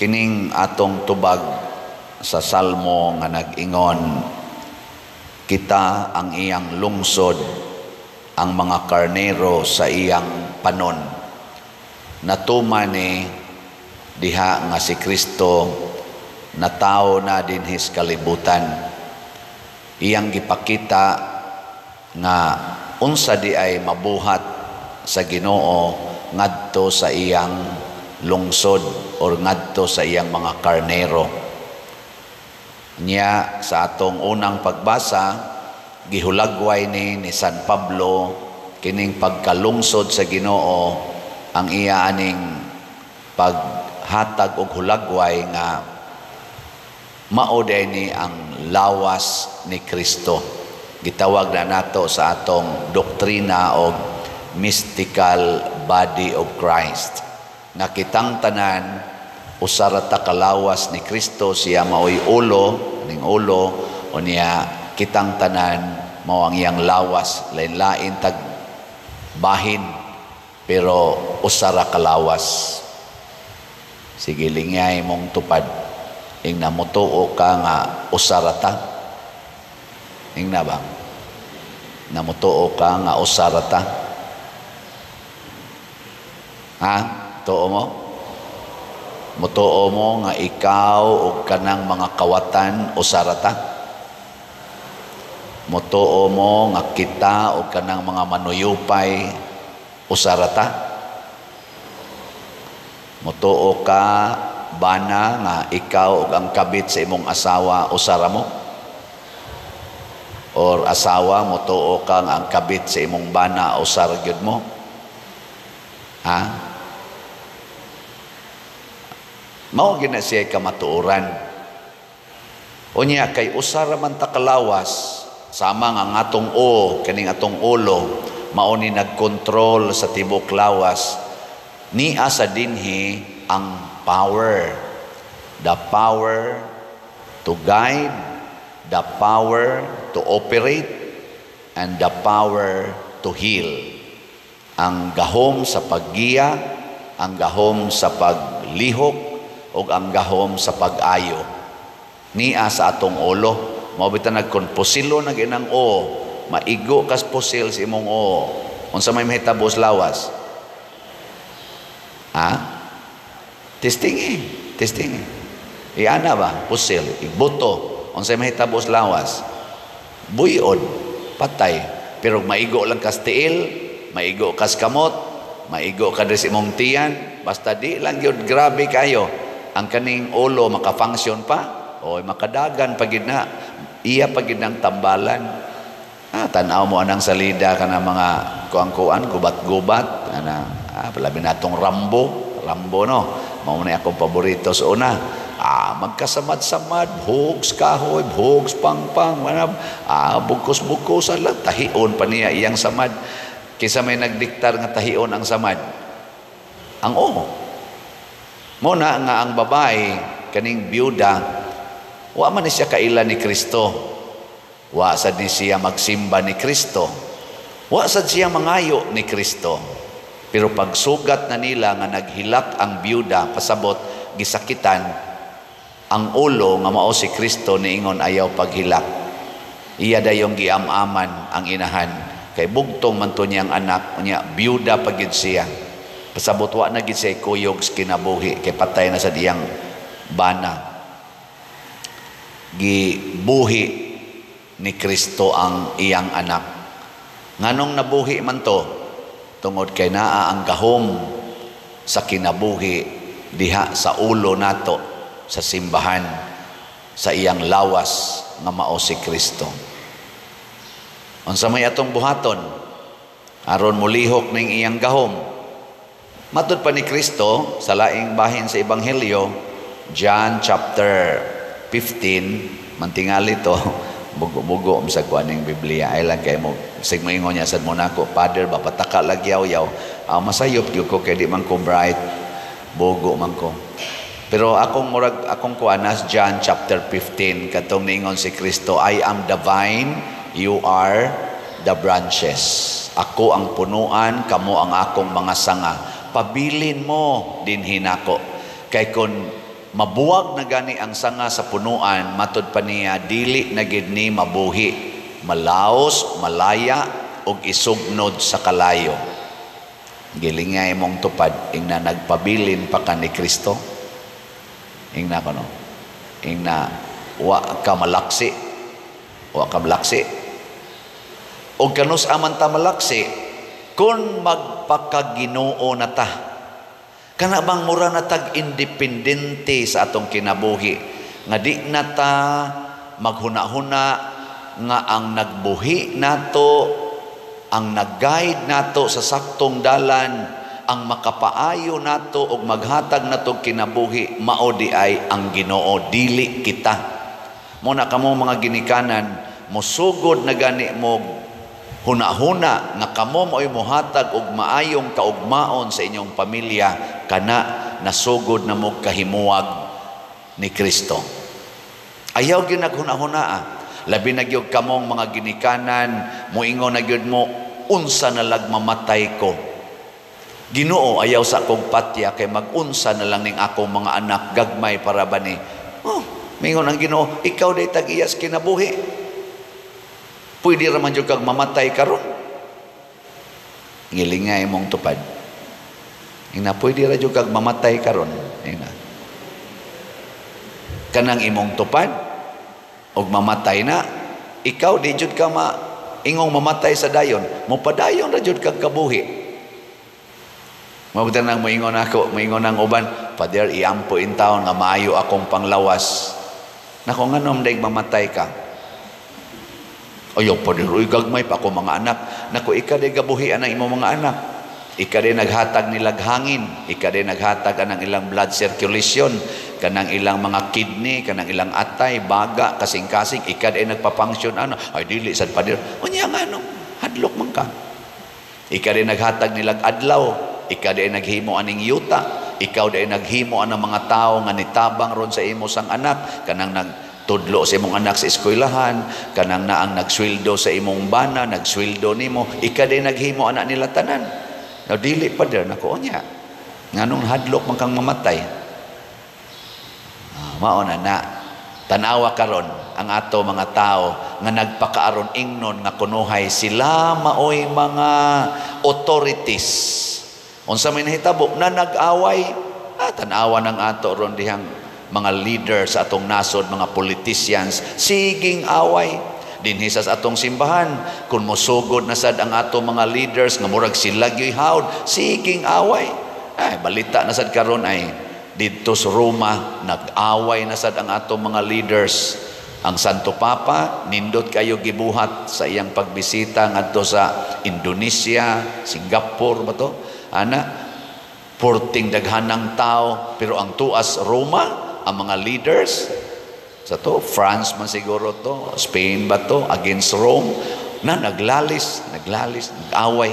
Kining atong tubag sa Salmo nga nag-ingon, kita ang iyang lungsod, ang mga karnero sa iyang panon. Natuman ni diha nga si Kristo natawo na dinhi sa kalibutan. Iyang gipakita nga unsa di ay mabuhat sa Ginoo ngadto sa iyang lungsod or ngadto sa iyang mga karnero. Niya sa atong unang pagbasa, gihulagway ni San Pablo kining pagkalungsod sa Ginoo, ang iya aning paghatag og hulagway nga mao ni ang lawas ni Kristo. Gitawag na nato sa atong doktrina og mystical body of Christ. Nga kitang tanan usa ra ta kalawas ni Kristo, siya maoy ulo, ning ulo, unya kitang tanan mao ang iyang lawas, lain-lain tag bahin pero usa ra kalawas. Sige, lingay mong tupad. Ingna, mutuo ka nga usa ra ta? Ingna ba? Namutuo ka nga usa ra ta? Ha? Tuo mo? Mutuo mo nga ikaw ug kanang mga kawatan usa ra ta? Mutuo mo nga kita ug kanang mga manuyupay usa ra ta? Mutuo ka, bana, nga ikaw ug ang kabit sa imong asawa usa ra mo? Or asawa, mutuo ka nga ang kabit sa imong bana usa ra gyud mo? Ha? Mao gyud na siya kamatuoran. Unya kay usa ra man ta kalawas, sama nga ang atong o kaning atong ulo mao ni nagkontrol sa tibok lawas, nia sa dinhi ang power, the power to guide, the power to operate, and the power to heal. Ang gahom sa paggiya, ang gahom sa paglihok, ug ang gahom sa pag-ayo nia sa atong ulo. Mao bitaw nagkonpusilo na ginang o, maigo kas pusil sa imong o, unsa may mahitabo sa lawas? Ha? Testingi, testingi. Iana ba? Pusil, ibuto. Unsa may mahitabo sa lawas? Buyod, patay. Pero maigo lang kas tiil, maigo kas kamot, maigo ka sa imong tiyan, basta di lang gyud grabe kayo. Ang kaning ulo maka-function pa, o makadagan pa gid na, iya pa gid ang tambalan. Ah, tan-aw mo anang salida kana mga kuang-kuan, gubat-gubat, ana, labi na atong Rambo, Rambo no. Mao na akong paborito sa una. Ah, magkasamad-samad, hugs kahoy, hugs pangpang, manab, bugkos-bugkosan lang, tahion pa niya iyang samad. Kisa may nagdiktar nga tahion ang samad? Ang o. Mo na nga ang babae, kaning byuda, wa man ni siya kaila ni Kristo. Wa sad ni siya magsimba ni Kristo. Wa sad siya mangayo ni Kristo. Pero pagsugat na nila nga naghilak ang byuda, pasabot gisakitan ang ulo nga mao si Kristo, niingon, "Ayaw paghilak." Iya dayong giam-aman ang inahan. Kay bugtong man to niyang anak, unya byuda pa gyud siya. Pasabot wa na gyud siya kuyog sa kinabuhi kay patay na sa diyang bana. Gibuhi ni Kristo ang iyang anak. Nganong nabuhi man to? Tungod kay naa ang gahom sa kinabuhi diha sa ulo nato sa simbahan, sa iyang lawas nga mao si Kristo. Unsa may atong buhaton aron molihok ning iyang gahom? Matud pa ni Kristo sa laing bahin sa Ebanghelyo, John chapter 15, mantingali to, bugo-bugo sa kuan ning Biblia ay lang kay mo sig moingon niya sad mo nako, "Father ba, pataka lagi yaw-yaw." Masayop gyud ko kay di man ko bright, bugo man ko. Pero akong murag akong kuanas John chapter 15, katong niingon si Kristo, "I am the vine, you are the branches." Ako ang punuan, kamo ang akong mga sanga. Pabilin mo dinhi nako. Kay kun Mabuwag na gani ang sanga sa punuan, matod pa niya, dili na gid ni mabuhi, malaos, malaya, ug isugnod sa kalayo. Gilingay mong tupad, ingna nagpabilin pa ka ni Kristo. Ingna kono. Ingna wa ka malaksi. Wa ka malaksi. Og kanus aman ta malaksi kung magpakaginoo na ta. Kana bang mura na tag independente sa atong kinabuhi nga di na ta maghuna-huna nga ang nagbuhi nato, ang nag-guide nato sa saktong dalan, ang makapaayo nato og maghatag nato kinabuhi, mao di ay ang Ginoo, dili kita. Mo na kamo mga ginikanan, mosugod na gani mo huna-huna nga kamo mo'y mohatag og maayong kaugmaon sa inyong pamilya, kana nasugod na mo kahimuwag ni Kristo. Ayaw gyud naghuna-hunaa. Labi na gyud kamong mga ginikanan, moingon na gyud mo, unsa na lag mamatay ko. Ginoo, ayaw sa akong patya kay magunsa na lang ning akong mga anak, gagmay para ba ni. Oh, mingon ang Ginoo, ikaw day tag-iyas kinabuhi. Pwede ra man jud kag mamatay karon. Ngilingay mong tupad. Ina, pwede ra jud kag mamatay karon. Ina. Kanang imong tupad og mamatay na, ikaw di jud ka ma ingong mamatay sa dayon, mopadayon ra jud kag kabuhi. Mao nang moingon ako, moingon ang uban, "Father, iampo in taon nga maayo akong panglawas." Nako, nganom daig mamatay ka? Ayaw, Father, uy, gagmay pa ako mga anak. Nako, ika day gabuhi ang imong mga anak. Ika day naghatag nilag hangin, ika day naghatag anang ilang blood circulation, kanang ilang mga kidney, kanang ilang atay, baga, kasing-kasing, ika day nagpa-function ano. Ay dili sad, Father. Unya nga no, hadlok man ka. Ika day naghatag nilag adlaw, ika day naghimo aning yuta, ikaw day naghimo anang mga tao nga nitabang ron sa imo sang anak, kanang nagtudlo sa imong anak sa eskwelahan, kanang naang nagsweldo sa imong bana, nagsweldo nimo, ika day naghimo anak nila tanan. Now, dili pa der, nako, unya. Nganong hadlok man kang mamatay? Ah, mao na na. Tanawa karon ang ato mga tao nga nagpakaaron ingnon nga kunuhay sila maoy mga authorities. Unsa may nahitabo na nag-away? Ah, tanawa ng ato ron dihang mga leaders sa atong nasod, mga politicians, siging away. Dinhi sa atong simbahan, kung mosugod na sad ang ato mga leaders nga murag sila gyoy hawd, siging away. Ay, balita na sad karon ay didto sa Roma, nag-away na sad ang ato mga leaders. Ang Santo Papa, nindot kayo gibuhat sa iyang pagbisita ngadto sa Indonesia, Singapore ba to? Ana, porting daghanang tao, pero ang tuas Roma, ang mga leaders, sa to, France man siguro to, Spain ba to, against Rome, na naglalis, naglalis, nag-away.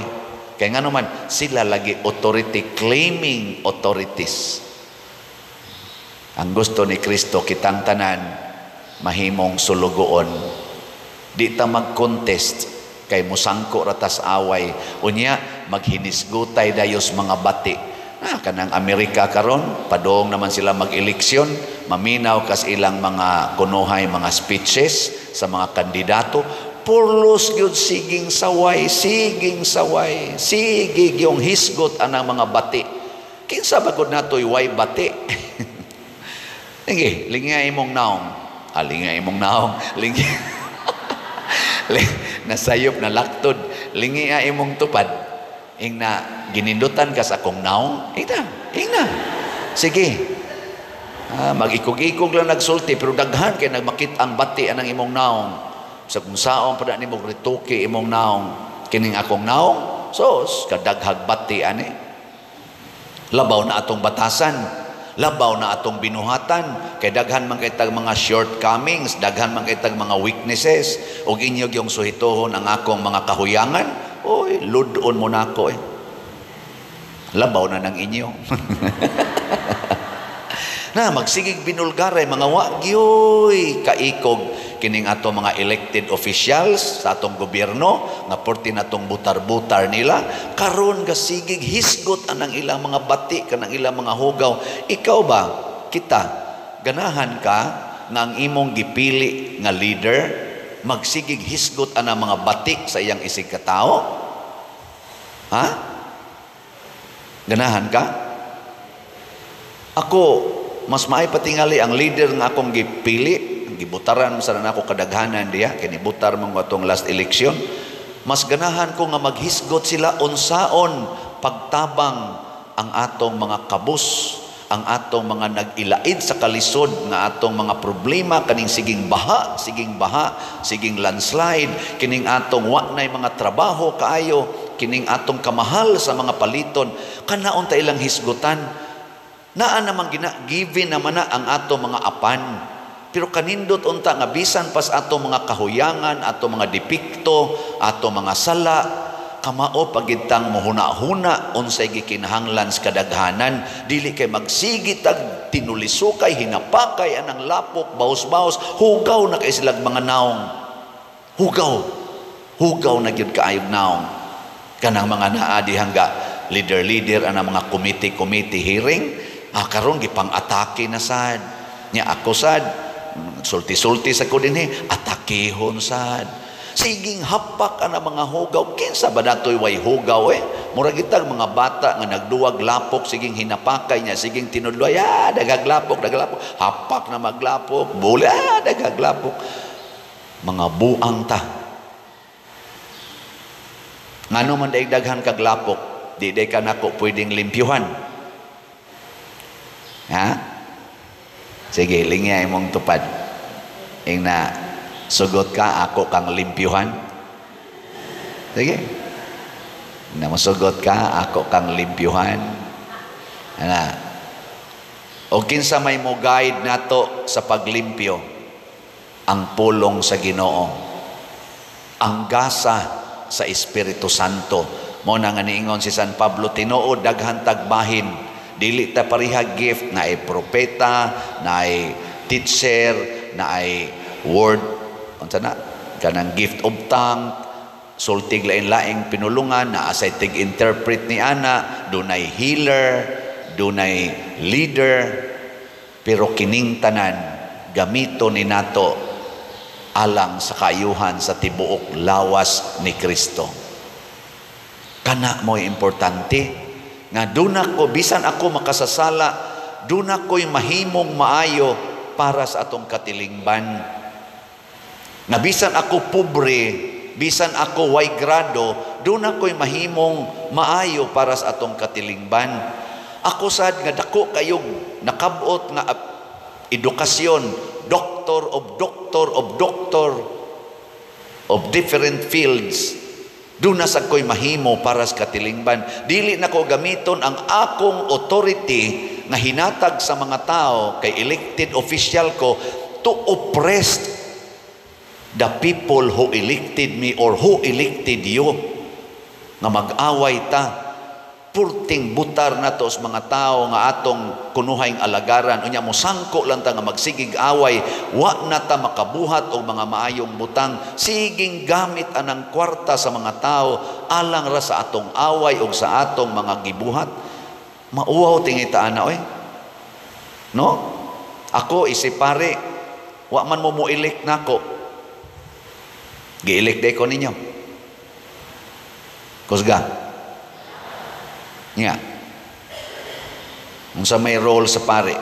Kaya nga naman, sila lagi authority, claiming authorities. Ang gusto ni Kristo, kitang tanan, mahimong sulugoon. Di ta mag-contest, kay musangko ratas away. Unya, maghinisgutay dayos mga bati. Ah, kanang Amerika karon, padong naman sila mag-eleksyon, maminaw kas ilang mga kunuhay, mga speeches sa mga kandidato, purlos gyud siging saway, siging saway, sige gyung hisgot anang mga bati. Kinsa ba gud natoy way bati? Sige, lingay imong naong. Ah, lingay imong naong. Lingi. Nasayop na laktod. Lingi imong tupad. Ingna ginindutan ka sa akong naong. Ingna, ingna. Sige. Ah, mag-ikog-ikog lang nagsulti pero daghan kay nagmakit ang bati anang imong naong. Sa kung saon pa na nimo rituki imong naong, kining akong naong, sos kadaghag bati ani. Labaw na atong batasan, labaw na atong binuhatan, kay daghan man kay tag mga shortcomings, daghan man kay tag mga weaknesses, ug inyo gyung suhituhon ang akong mga kahuyangan, oy, ludon mo na ako eh. Labaw na ng inyo. Na magsigig binulgaray mga wa gyoy kaikog kining ato mga elected officials sa atong gobyerno nga porti natong butar-butar nila karon gasigig hisgot anang ilang mga bati kanang ilang mga hugaw. Ikaw ba, kita Ganahan ka nga ang imong gipili nga leader magsigig hisgot ana mga batik sa iyang isig katao? Ha? Ganahan ka? Ako, mas maay patingali ang leader nga akong gipili, gibutaran sa nako kadaghanan diya, kini butar man atong last election. Mas ganahan ko nga maghisgot sila unsaon pagtabang ang atong mga kabus, ang atong mga nag-ilaid sa kalisod nga atong mga problema kaning siging baha, siging landslide, kining atong wa nay mga trabaho kaayo, kining atong kamahal sa mga paliton, kanaon ta ilang hisgutan. Naa namang gina given naman na ang atong mga apan. Pero kanindot unta nga bisan pas atong mga kahuyangan, atong mga depekto, atong mga sala, kamao pagitang mohuna-huna unsay gikinahanglan sa kadaghanan, dili kay magsigi tag tinulisukay, hinapakay anang lapok, baos-baos, hugaw na kay silag mga naong. Hugaw. Hugaw na gyud kaayog naong. Kanang mga naa dihangga leader-leader anang mga committee-committee hearing, karon gipang-atake na sad. Nya ako sad sulti-sulti sa ko dinhi, atakehon sad. Siging hapak ana mga hugaw, kinsa ba natoy way hugaw eh? Murag itag mga bata nga nagduwag lapok, siging hinapakay niya, siging tinudloy, daghag lapok, daghag lapok, hapak na maglapok, buli, daghag lapok. Mga buang ta. Ngano man daig daghan kag lapok, di day ka nako pwedeng limpyuhan. Ha? Sige, lingya imong tupad. Ing na sugot ka, ako kang limpyuhan. Sige. Na masugot ka, ako kang limpyuhan. Ana. O kinsa may mo guide nato sa paglimpyo? Ang pulong sa Ginoo. Ang gasa sa Espiritu Santo. Mo na nga niingon si San Pablo, tinuod daghan tagbahin. Dili ta pareha gift na ay propeta, na ay teacher, na ay word, unsa na, kanang gift of tongue, sultig lain-laing pinulungan, na asay tig-interpret ni ana, dunay healer, dunay leader, pero kining tanan gamito ni nato alang sa kaayuhan sa tibuok lawas ni Kristo. Kana mo'y importante nga duna ko, bisan ako makasasala, duna ko'y mahimong maayo para sa atong katilingban. Nga bisan ako pobre, bisan ako way grado, duna ko'y mahimong maayo para sa atong katilingban. Ako sad nga dako kayog nakabot nga edukasyon, doctor of doctor of doctor of different fields, doon na sa ko'y mahimo para sa katilingban. Dili na ko gamiton ang akong authority nga hinatag sa mga tao kay elected official ko to oppress the people who elected me or who elected you. Nga mag-away ta, purting butar na to sa mga tao nga atong kunuhayng alagaran. Unya mo sangko lang ta nga magsigig away, wa na ta makabuhat og mga maayong butang. Siging gamit anang kwarta sa mga tao alang ra sa atong away og sa atong mga gibuhat. Mauwaw tingi ta ana oy. No? Ako isip pare, wa man mo mo-elect nako. Gi-elect day ko ninyo. Kusga. Nga. Unsa may role sa pare,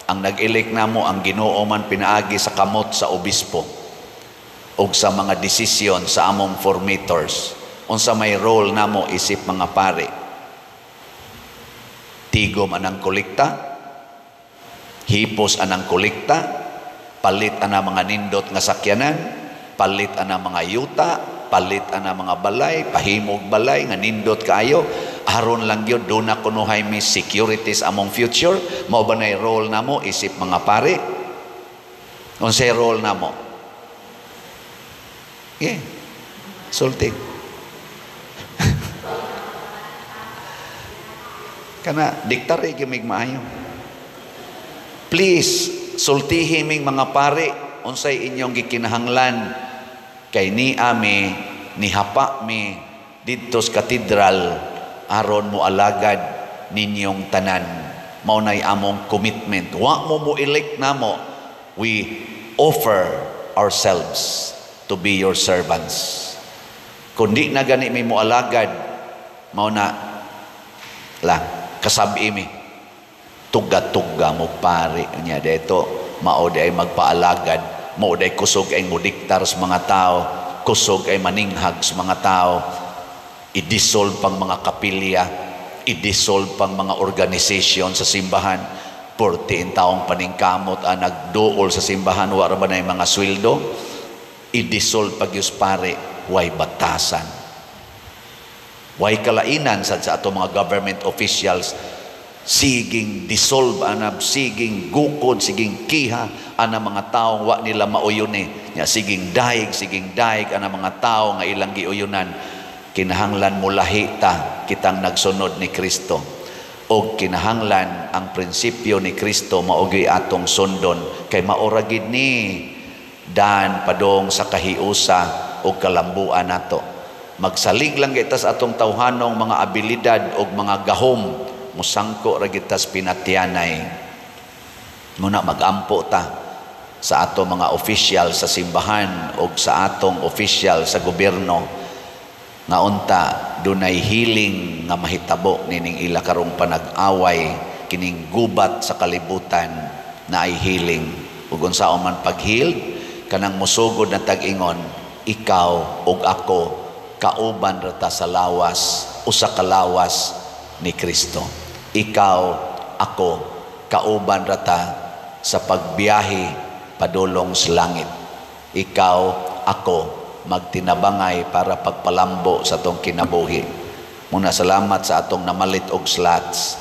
ang nag-elect namo ang Ginoo man pinaagi sa kamot sa obispo og sa mga desisyon sa among formators. Unsa may role namo isip mga pare? Tigom anang kolekta, hipos anang kolekta, palit anang mga nindot nga sakyanan, palit anang mga yuta, palit anang mga balay, pahimog balay nga nindot kaayo. Aron lang gyud do na kunuhay mi securities among future. Mao ba nay role namo isip mga pare? Unsay role namo? Yeah. Sulti. Kana diktare gyud maayo. Please sultihi ming mga pare unsay inyong gikinahanglan kay ni ami nihapa mi didto sa katedral aron mo alagad ninyong tanan. Mao nay among commitment. Wa mo mo-elect namo, we offer ourselves to be your servants. Kung di na gani mi moalagad, mao na lang kasabi mi tuga-tuga mo pari niya dito, mao di ay magpaalagad, mao di ay kusog ay mudiktar sa mga tao, kusog ay maninghag sa mga tao, i-dissolve pang mga kapilya, i-dissolve pang mga organization sa simbahan. 14 taong paningkamot ang nagduol sa simbahan, wa ra ba na mga sweldo? I-dissolve pag yus pare, way batasan, way kalainan sad sa ato mga government officials. Siging dissolve anab, siging gukod, siging kiha ana mga taong wa nila mauyon eh nya, siging daig, siging daig ana mga tao nga ilang giuyunan. Kinahanglan mulahi ta kitang nagsunod ni Kristo og kinahanglan ang prinsipyo ni Kristo mao atong sundon, kay mao ra gid ni dan padong sa kahiusa og kalambuan nato. Magsalig lang kita sa atong tawhanong mga abilidad og mga gahom, musangko ra kita sa pinatyanay. Muna magampo ta sa ato mga official sa simbahan og sa atong official sa gobyerno nga unta dunay healing nga mahitabo nining ila karong panag-away, kining gubat sa kalibutan na ay healing. Ug unsaon man pag-healed, kanang musugod na tag-ingon, ikaw ug ako kauban ra ta sa lawas, usa ka lawas ni Kristo. Ikaw, ako, kauban ra ta sa pagbiyahe padulong sa langit. Ikaw, ako, magtinabangay para pagpalambo sa atong kinabuhi. Muna salamat sa atong namalit og slots.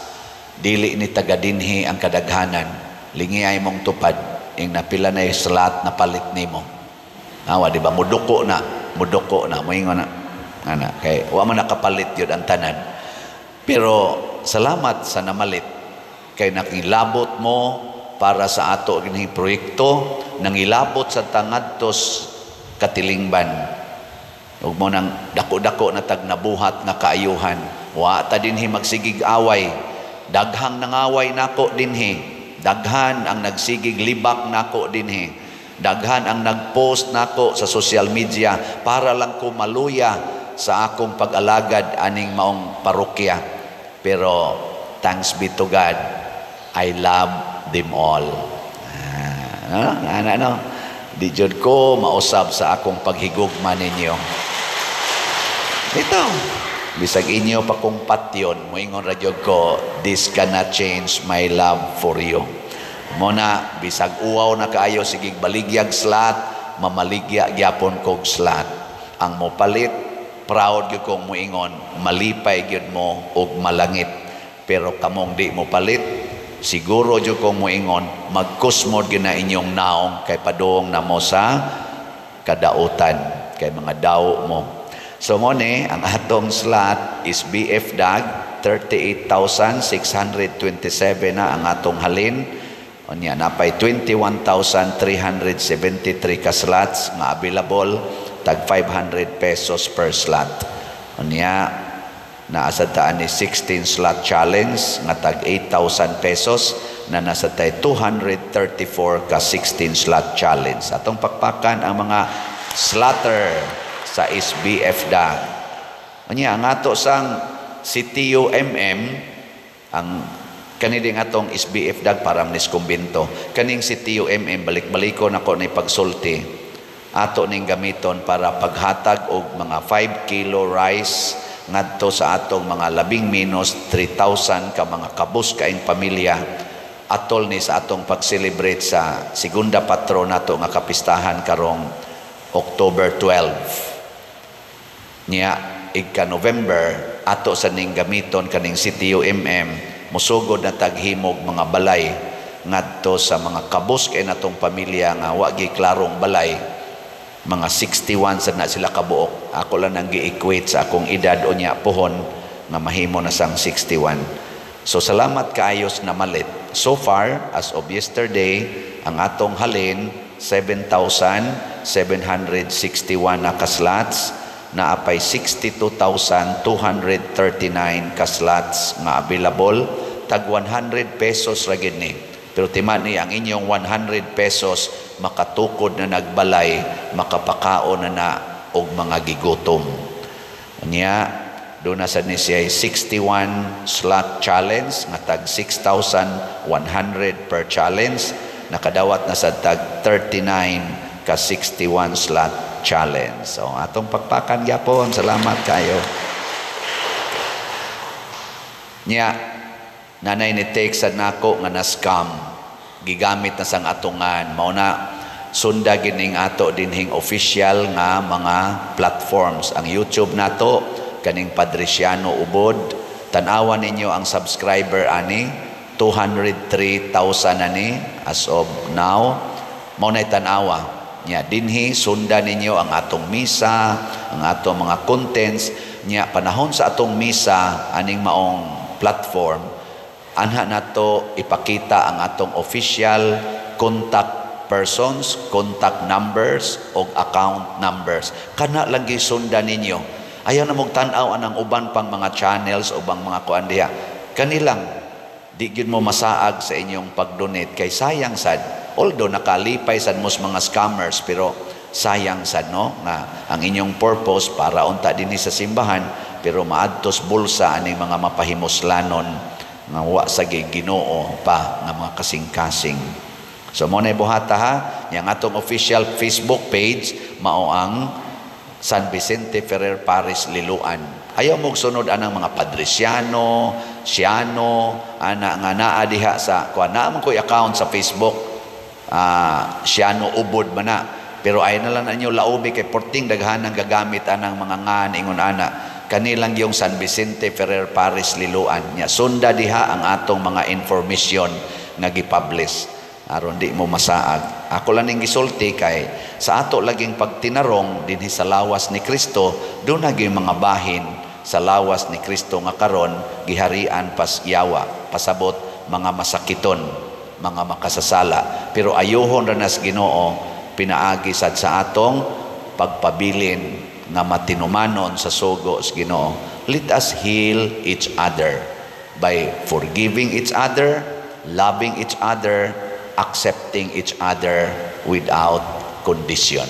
Dili ni taga dinhi ang kadaghanan. Lingi ay mong tupad ing napila na yung slot na palit nimo. Awa, di ba? Muduko na. Muduko na. Muingon na. Ana, kay wa man nakapalit yun ang tanan. Pero salamat sa namalit. Kay nakilabot mo para sa ato gining proyekto, nangilabot sa tangadtos katilingban. Ug mo nang dako-dako na tag nabuhat nga kaayuhan. Wa ta dinhi magsigig away. Daghang nangaway nako dinhi. Daghan ang nagsigig libak nako dinhi. Daghan ang nagpost nako sa social media para lang ko maluya sa akong pag-alagad aning maong parokya. Pero thanks be to God, I love them all. Ah, ano, ano? Di jud ko mausab sa akong paghigugma ninyo. Ito, bisag inyo pa kong patyon, moingon ra jud ko, this cannot change my love for you. Muna, bisag uwaw na kaayo, sige baligyag slot, mamaligya gyapon kog slot. Ang mopalit, proud gyud kong moingon, malipay gyud mo og malangit. Pero kamong di mo palit, siguro gyud kong moingon, magkusmod gyud na inyong naong kay padung na mo sa kadautan, kay mga daw mo. So mo ni, ang atong slot is BF DAG 38,627 na ang atong halin. Unya napay 21,373 ka slots nga available, tag 500 pesos per slot. Unya naa sad ta ni 16 slot challenge nga tag 8,000 pesos na nasa tay 234 ka 16 slot challenge. Atong pakpakan ang mga slotter sa SBF DAG. Unya ang ato sang CTUMM, ang kani ding atong SBF DAG para nis kumbento. Kaning CTUMM, balik-baliko nako ni pagsulti. Ato ning gamiton para paghatag og mga 5 kilo rice ngadto sa atong mga labing minus 3,000 ka mga kabus kaing pamilya, atol ni sa atong pag-celebrate sa segunda patro nato nga kapistahan karong October 12. Niya igka November ato sa ning gamiton kaning CTUMM, musugod na taghimog mga balay ngadto sa mga kabus kay natong pamilya nga wa gi klarong balay. Mga 61 sad na sila kabuok. Ako lang nang gi-equate sa akong edad unya pohon nga mahimo na sang 61. So salamat kaayos na malit. So far as of yesterday, ang atong halin 7,761 na ka-slots, naapay 62,239 ka-slots nga available, Tag 100 pesos ra gid ni. Pero timani ang inyong 100 pesos makatukod na nagbalay, makapakaon na na og mga gigutom. Unya, doon na sad ni siya 61 slot challenge nga tag 6,100 per challenge. Nakadawat na sa tag 39 ka 61 slot challenge. So atong pakpakan gyapon, salamat kayo. Nya nanay ni text sad nako nga na scam. Gigamit na sang atungan. Mao na sunda gining ato dinhing official nga mga platforms. Ang YouTube nato kaning Padriciano Ubod, tan-awan ninyo ang subscriber ani, 203,000 ani as of now. Mao nay tan-awa nya dinhi, sunda ninyo ang atong misa, ang atong mga contents. Nya panahon sa atong misa aning maong platform, anha nato ipakita ang atong official contact persons, contact numbers o account numbers. Kana lang gisunda ninyo. Ayaw na mong tan-aw anang uban pang mga channels, ubang mga kuan diha. Kanilang di gyud mo masaag sa inyong pag-donate kay sayang sad. Although nakalipay sad mo sa mga scammers, pero sayang sad, no, nga ang inyong purpose para unta dinhi sa simbahan, pero maadtos bulsa aning mga mapahimuslanon nga wa sa Ginoo pa nga mga kasing-kasing. So mo na buhata ha, yang atong official Facebook page mao ang San Vicente Ferrer Parish Liloan. Ayaw mo sunod anang mga Padriciano, Siano, ana nga naa diha sa kuan, naa man ko'y account sa Facebook. Siano Ubod man na. Pero ay na lang ninyo laubi kay porting daghan ang gagamit anang mga ngan ingon ana. Kanilang yung San Vicente Ferrer Parish Liloan. Nya sunda diha ang atong mga information nga gipublish aron di mo masaag. Ako lang ning gisulti kay sa ato laging pagtinarong dinhi sa lawas ni Kristo, doon na gyud mga bahin sa lawas ni Kristo nga karon giharian pas yawa, pasabot mga masakiton, mga makasasala. Pero ayuhon ra nas Ginoo pinaagi sad sa atong pagpabilin nga matinumanon sa sugo sa Ginoo. Let us heal each other by forgiving each other, loving each other, accepting each other without condition.